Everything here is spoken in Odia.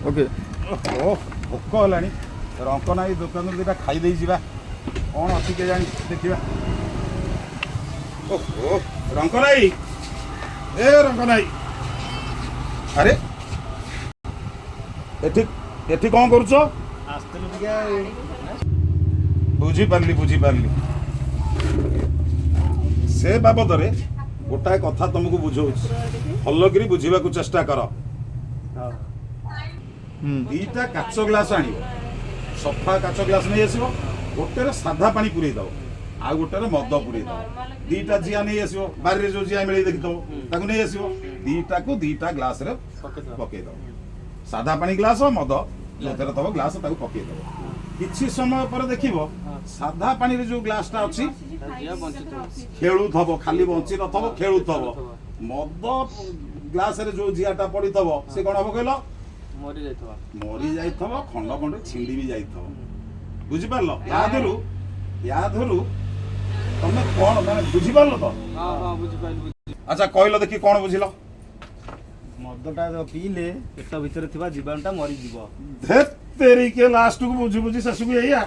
ଓକେ। ଓ, ଭୋକ ହେଲାଣି। ରଙ୍କନାଇ ଦୋକାନରୁ ଦୁଇଟା ଖାଇ ଦେଇ ଯିବା। କ'ଣ ଅଛି କେଜାଣି, ଦେଖିବା। ଓହୋ, ରଙ୍କନାଇ, ଏ ରଙ୍କନାଇ, ଆରେ ଏଠି ଏଠି କ'ଣ କରୁଛ? ଆସିଥିଲୁ ଟିକେ। ବୁଝିପାରିଲି, ବୁଝିପାରିଲି। ସେ ବାବଦରେ ଗୋଟାଏ କଥା ତମକୁ ବୁଝଉଛି, ଭଲକରି ବୁଝିବାକୁ ଚେଷ୍ଟା କର। ଦିଟା କାଚ ଗ୍ଲାସ ଆଣିବ, ସଫା କାଚ ଗ୍ଲାସ ନେଇ ଆସିବ। ଗୋଟେରେ ସାଧା ପାଣି ପୁରେଇ ଦବ ଆଉ ଗୋଟେରେ ମଦ ପୁରେଇ ଦବ। ଦିଟା ଜିଆ ନେଇ ଆସିବ, ବାରିରେ ଯୋଉ ଜିଆ ମିଳେଇ ଦେଖିଥିବ, ତାକୁ ନେଇ ଆସିବ। ଦିଟାକୁ ଦିଟା ଗ୍ଲାସରେ ପକେଇ ଦବ। ସାଧା ପାଣି ଗ୍ଲାସ, ମଦ ଯୋଉଥିରେ ଦବ ଗ୍ଲାସ, ତାକୁ ପକେଇ ଦବ। କିଛି ସମୟ ପରେ ଦେଖିବ, ସାଧା ପାଣିରେ ଯୋଉ ଗ୍ଲାସଟା ଅଛି, ଜିଆ ବଞ୍ଚିଥିବ। ଖେଳୁଥବ, ଖାଲି ବଞ୍ଚି ନଥବ, ଖେଳୁଥବ। ମଦ ଗ୍ଲାସରେ ଯୋଉ ଜିଆଟା ପଡିଥବ, ସେ କଣ ହବ କହିଲ? ମରି ଯାଇଥିବ। ମରି ଯାଇଥିବ, ଖଣ୍ଡ ଖଣ୍ଡ ଛିଣ୍ଡି ବି ଯାଇଥିବ। ବୁଝିପାରିଲ? ୟା ଦେହରୁ ତମେ କଣ ମାନେ ବୁଝିପାରିଲ ତ? ହଁ, ବୁଝିପାରିଲି। ଆଚ୍ଛା, କହିଲ ଦେଖି, କଣ ବୁଝିଲ? ମଦଟା ପିଇଲେ ପେଟ ଭିତରେ ଥିବା ଜୀବାଣୁଟା ମରିଯିବ। ଧେତ୍ ତେରିକେ, ଲାଷ୍ଟକୁ ବୁଝି ବୁଝି ଶେଷକୁ ଏଇଆ।